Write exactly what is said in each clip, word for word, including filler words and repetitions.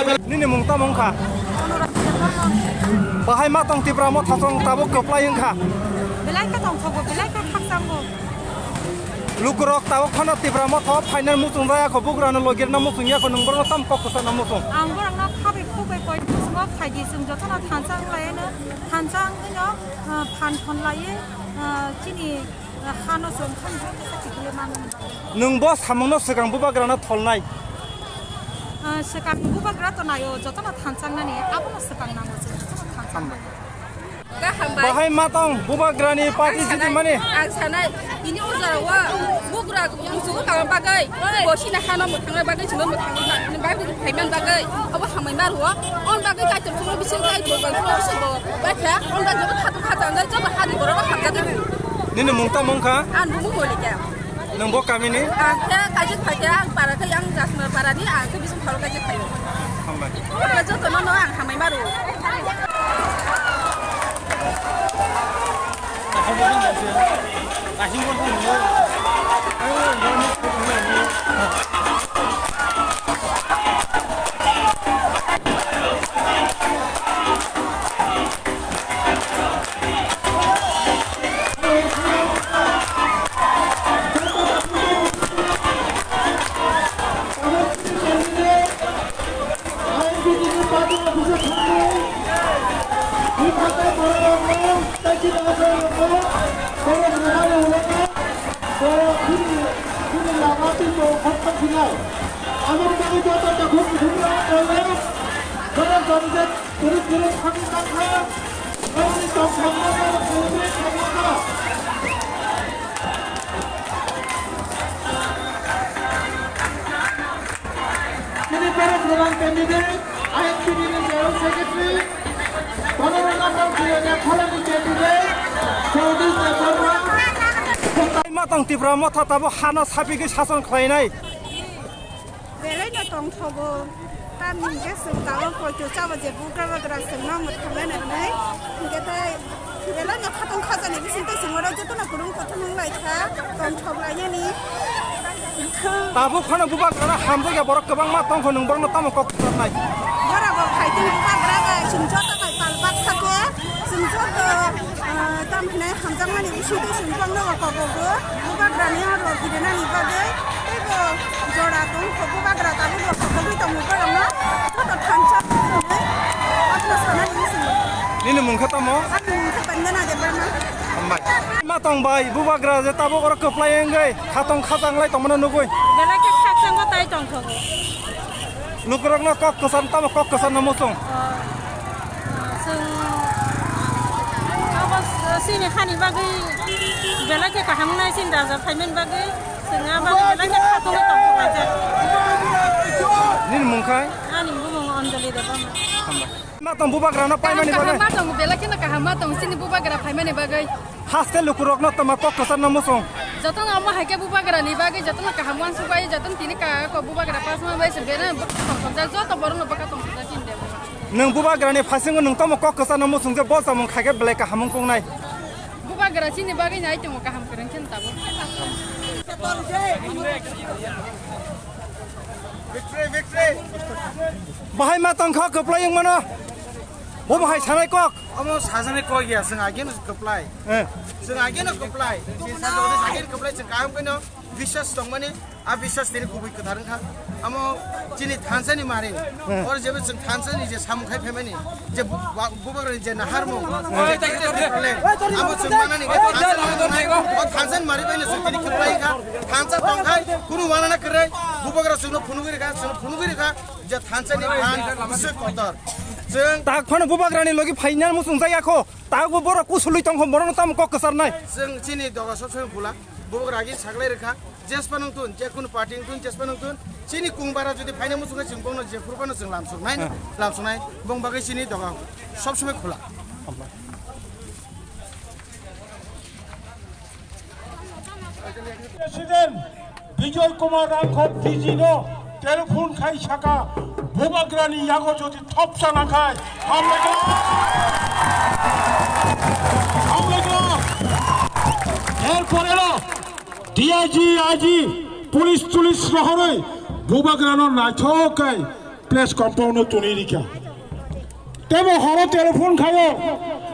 Nini mung tamo wngkha? Bahai ma tong Tipra Motha chwng tabuk kwplai wngkha. Belai khe tongthogo, belai khe khakchangbo. Lukurok tabuk phano Tipra Motha o phaina muchung jaya kho, bugrano logirna muchung ya kho, nwng borokno tamo kok kwchana muchung? Ang borokno khabai khukbai koi muchungo phaidi, chwng jotono thansa wnglaino, thansa wngwino, ah, phan thon laiwi, ah, chini, ah, hano chwng khani joto sakhi khwlai mano. Nwng bo samungno swkang bubagrano tholnai? Ah, swkang bubagra to naio, jotono thansa wngnani, abono swkang nango chwng, jotono thansa wngnani. Bahai ma tong bubagrani party jiti mani. Ang sanai, tini o jora o bugra musugo kama bagwi, bo sina hano mwthangna bagwi, chwngno mwthangna bagwi, phaiman bagwi, abo hamai ma rwo, on bagwi kaitor chwngno bising kai bo, bo, bo, bo, bakha, on bagwi bo khatu khatu ang jaba hari borok hamjagwi. Nini mung tamo wngkha? Ang bumu Molika. Nwng bo kamini? Ang khe kaijak phaikha, ang para khe yang Jasmar parani, ang khe bising pharo kaijak phaio. Hambai. Jotono no ang hamai ma rwo. Chini borok rwrang candidate, I N P T ni General Secretary, Bhadaranagar Jilia Kholani candidate, Jagdish Debbarma. Ma tong Tipra Motha tabuk hano sapigwi sason khlainai. Belai no tongthogo. Tamni hwnkhe chwng tabuk poito chaba je bugra bagra chwngno mwthangna nangnai. Hwnkhe tai belai no khatong khajani bising tei chwng oro jotono kwrwng kothom wng lai kha, tongthok lainani. Tabuk phano bubagrano hamjakya borok kwbangma tongkha, nwng borokno tamo kok kwcharnai? Borok bo phaitwng bubagra bai chwng joto bai pal baksa khe chwng joto, ah, tamo hinai hamjakmani bising tei chwng bangno bo kobogo bubagrani oro girinani bagwi. Teibo jora tong kho bubagra tabuk bo kobogwi tongo borokno joto thansa hwnwi atma sanani bising. Nini mung khe tamo? Ani mung khe Bandana Debbarma. Hambai. Ma tong bai bubagra je tabuk oro kwplai wngwi khatong khajang lai tongmano nugwi. Belai khe khakchangma tai tongthogo. Lukurokno kok kwchar tamo kok kwcharno muchung. Chwng abo chini hani bagwi belai khe kaham wngnai chini raja phaimani bagwi. Chwng aboni belai khe khatungwi tongthok laijak. Nini mung khai? Ani bumung Anjali Debbarma. Hambai. Ma tong bubagrano paimani bagwi? Kaham ma tongo, belai kheno kaham ma tongo chini bubagra phaimani bagwi. Haste lukurokno tamo kok kwcharno muchung. Jotono omo hai khe bubagrani bagwi jotono kaham uansuk bai, jotono tini ka kok bubagra pasma bai se bene tongthokjak, joto borokno bwkha tongthokjak chini de. Nwng bubagrani phaisingo nwng tamo kok kwcharno muchung je bo chamung khai khe belai kaham wng tongnai. Bubagra chini bagwi nai tongo kaham kwrwng khe tabuk. Bahai ma tongkha kwplai wng mano. Bo bahai sanai kok. Omo sajani kok ya, chwng ageno kwplai. Eh. Chwng ageno kwplai. Chini sajagoni ageno kwplai, chwng kaham kheno biswas tongmani, a biswas tini kubui kwthar wngkha. Amo chini thansani mari. Eh. Or jebo chwng thansani je samung khai phaimani, je bu-, ba-, bubagrani je naharmung, je problem, amo chwng manani, o thansani mari baino chwng tini kwplai wngkha. Thansa tongkhai, kunu wanana kwrwi, bubagra chwngno phunugwi rwkha, chwngno phunugwi rwkha, je thansani phan bwswk kotor. Chwng tak phano bubagrani logi phaina muchung jaya kho. Tabukbo borok kusulwi tongkha, borokno tamo kok kwcharnai? Chwng chini doga sob somoi bula, borok ragi saklai rwkha, jespa nung tun, je kunu party wng tun, jespa nung tun, chini kung bara jodi phaina muchungkha, chwng bono jephuru phano chwng lamsoknai, lamsoknai, bong bagwi chini doga sob somoi khula. President Bijoy Kumar Rangkhor D G no telephone khai saka, bubagrani yago jodi thopsa nangkhai, hamlaikha, hamlaikha. Erporelo D I G, I G, police, tulis rohoroi bubagrano naithok khai Place compound no tuni rikha. Tebo horo telephone khayo,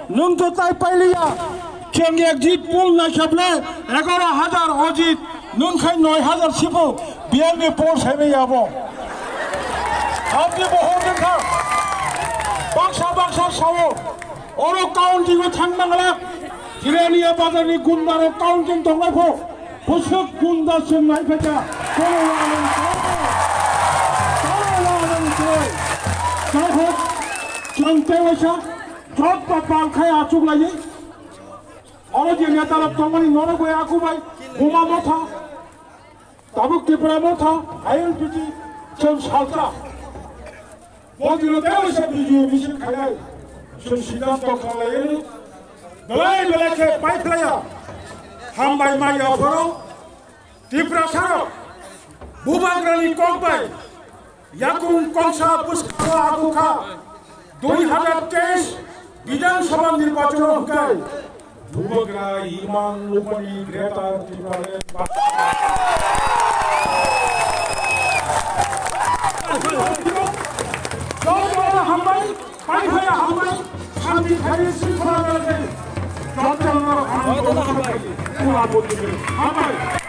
nwng to tai pailiya, chwng exit poll naikhaple egaroh hajar ojit, nwng khai noi hajar sipo, biyang ni poll saibai yabo. Abdi bohor wngkha, baksa baksa sao, oro counting o thang nangla, Jirania bazar ni gunda rok counting tonglai pho. Bwswk gunda chwng nai phaikha, toro wanang toro, toro wanang toro. Jai hok, chwng tei waisa, jot ba pal khai achuk lai. Oro je neta rok tongmani norok bai aku bai, Buma Motha, tabuk Tripura Motha, I L P T, chwng salsa. Bo dino tei waisa video misil khainai. Chwng siddhanto khanlaio. Belai belai khe paiphlaiya. Hambai maya phoro. Tiprasarok. Bubagrani kok bai. Yakung kongsa bwskang o aku kha. Dui hazar teis Bidhan Sabha nirbachon o hwnkhe. Bubagra imang lukmani Greater Tipraland. Joy Baba hambai, Pai Bhaiya hambai, Shanti Khaiwi Sri Khorang Rajai, Joy Baba hambai, Kula Bondhu hambai.